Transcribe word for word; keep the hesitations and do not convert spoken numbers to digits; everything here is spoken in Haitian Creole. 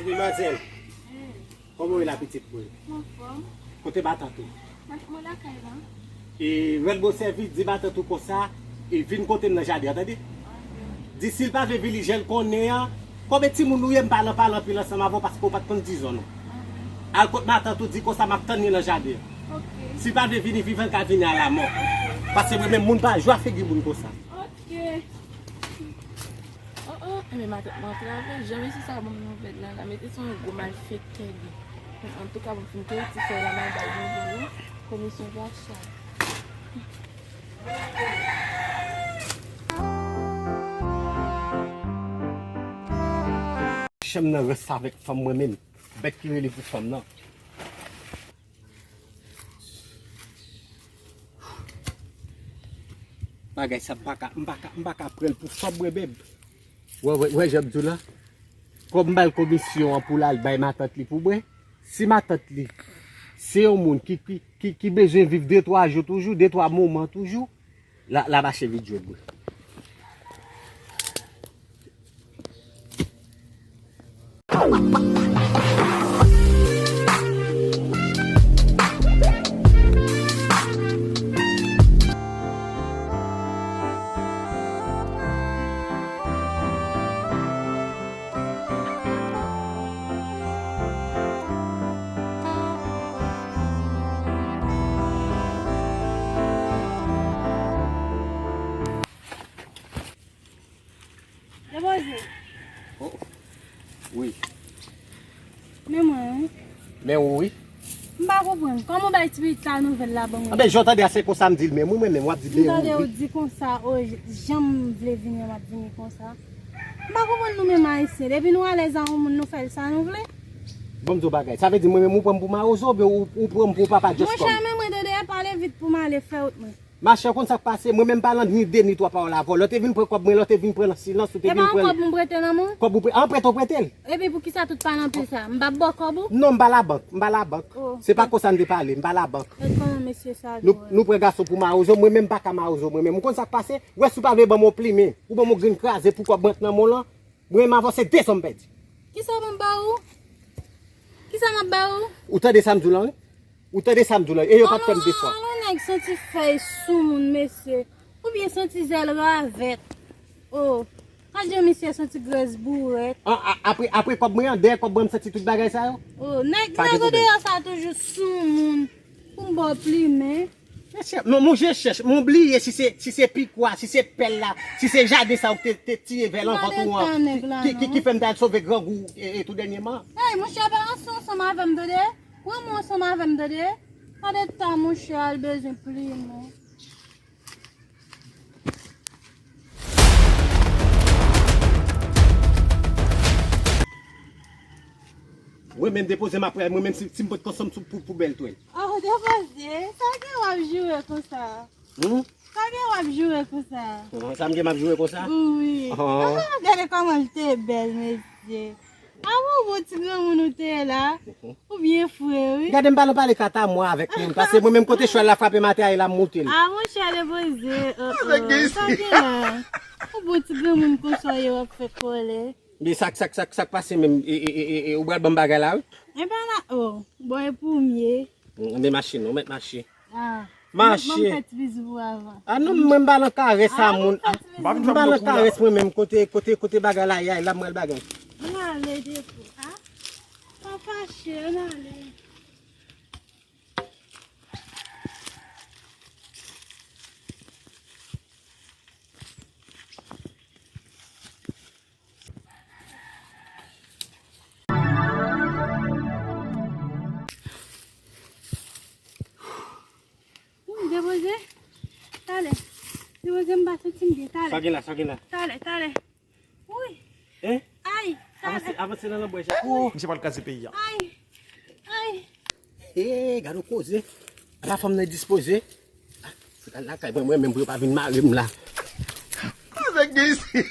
Ti demwazèl, kòman w ye la pitit mwen? Anfòm. Kote matant ou? Matant mwen lakay la. E rèl bon sèvi, di matant ou konsa, e vin kote m nan jaden an, tande? Di si l pa vle vini jan l konnen an, konbyen timoun ou ye, m pa nan pale anpil ansanm avè w paske w pa t konn dizon non. Al kot matant ou, di konsa m ap tann li nan jaden an. Ok. Si l pa vle vini vivan, l ka vini alamò. Paske mwen menm moun pa jwe a figi moun konsa. Ok. Oh, oh, enben matant mwen antrave, jan mesye sa ban m nouvèl la, la mete se yon gwo malfektè li. Antouka, pou m fin kite ti fè la, m al bay bonjou wi. Komisyon Jacha. Chanm nan rès avèk fanm mwen menm. Bèt ki rele pou fanm nan. Bagay sa m pa ka, m pa ka, m pa ka pran l pou fanm mwen menm. Wè, wè, wè, jan m di w la. Kòm m ba l komisyon an pou l al bay matant li pou mwen. Si matant li, se yon moun ki, ki, ki, ki bezwen viv de twa jou toujou, de twa moman toujou, la, la mache vin jwenn mwen. Depoze. Oh. Wi. Men mwen, wi. Men ou, wi. M pa konprann. Kòman w bay ti pitit la nouvèl la ban mwen? Anben, jan w tande a, se konsa m di l menm, wi, mwen menm, w ap di men ou, wi. M tande w di konsa, o, j-, jan m vle vini an, m ap vini konsa. M pa konprann nou menm Ayisyen. Depi nou alèz a yon moun, nou fè l sa nou vle. Bon, m di w bagay. Sa vle di mwen menm ou pran m pou mawozo, oubyen ou, ou pran m pou papa Just Come? Monchè, men mwen tande, pale vit pou m ale fè wout mwen. Machè, ou konn sa k pase? Mwen menm m pa nan ni de ni twa pawòl avè w. Lè w te vin pran kòb mwen, lè w te vin pran l an silans, ou te vin pran l. E pa yon kòb m prete nan men w? Kòb ou pre-, an, prete w prete l? Epi pou kisa tout pale anpil sa? M p ap ba w kòb ou? Non, m pa labank, m pa labank. Oh. Se pa konsa n te pale, m pa labank. E kòman mesye sa nou, nou pran gason pou mawozo, mwen menm m pa ka mawozo, mwen menm. Ou konn sa k pase? Ou wè si w pa vle ban m yon plimen, ou ban m yon grenn kraze pou kòb mwen nan men w lan, mwen menm avè w se de zòm pèdi. Kisa m ap ba ou? Kisa m ap ba ou? Ou tande sa m di w lan, wi? Ou tande sa m di w lan, e yo pa t fè m defwa. Alon, alon nèg santi fèy sou moun, mesye. Oubyen santi zèl ravèt. Oh, gad jan misye santi grès bourèt. An, a, apre, apre kòb mwen an, dèyè kòb mwen, m santi tout bagay sa yo. Oh, nèg, nèg deyò sa toujou sou moun. Pou m ba w plimen. Mesye, non, mon je chèch, m bliye si se, si se pikwa, si se pèl la, si se jaden sa ou te, te tiye vè lan vant ou an, ki, ki, ki fè m t al sove grangou e, e tou dènyèman. Ey, monchè, pa ansanm avè m, tande? Pran mwen ansanm avè m, tande? Gade ta monchè al bezwen plimen. Mwen menm depoze m ap pral, mwen menm si, si m pot konson m sou pou, pou bèl twèl. Oh, depoze, sa gen w ap joure konsa? Hmm? Sa gen w ap joure konsa? Oh, sa m gen m ap joure konsa? Wi. Oh. Ah, gade kòman l te bèl, mesye. A bon, bon ti granmoun ou te ye la. Ou byen fre, wi. Gade m pa nan pale katamwa avèk moun, paske mwen menm kote chwal la frape m atè a, e la m moute l. A monchè, depoze, oh, oh, sa gen la? Ou bon ti granmoun konsa w ye w ap fè kòlè. Men sa k, sa k, sa k, sa k pase menm, e, e, e, e, e, ou pral ban m bagay la, wi. E pa la, oh, bon, e pou m ye. Mm, men mache non, mèt mache. Ah. Mache. Ban m fè ti bizou pou avan. Ah non, mwen m pa nan karès a moun. M pa nan karès mwen menm, kote, kote, kote bagay la ye a, la m pral bagay. Ann ale depo, ah. Pa fache, ann ale. Wi, depoze. Talè. Depoze, m pa santi m byen. Talè. Sa gen la, sa gen la? Talè, talè. Wi. Hein? Ay. Avanse, avanse nan lanbwè, Jacques. Misye pral kraze peyi a. Ay. Ay. Hey, gade yon koze. Apa fanm nan dispoze? Ah, fout al lakay mwen, mwen menm pou yo pa vin mare m la. Koze k gen isi?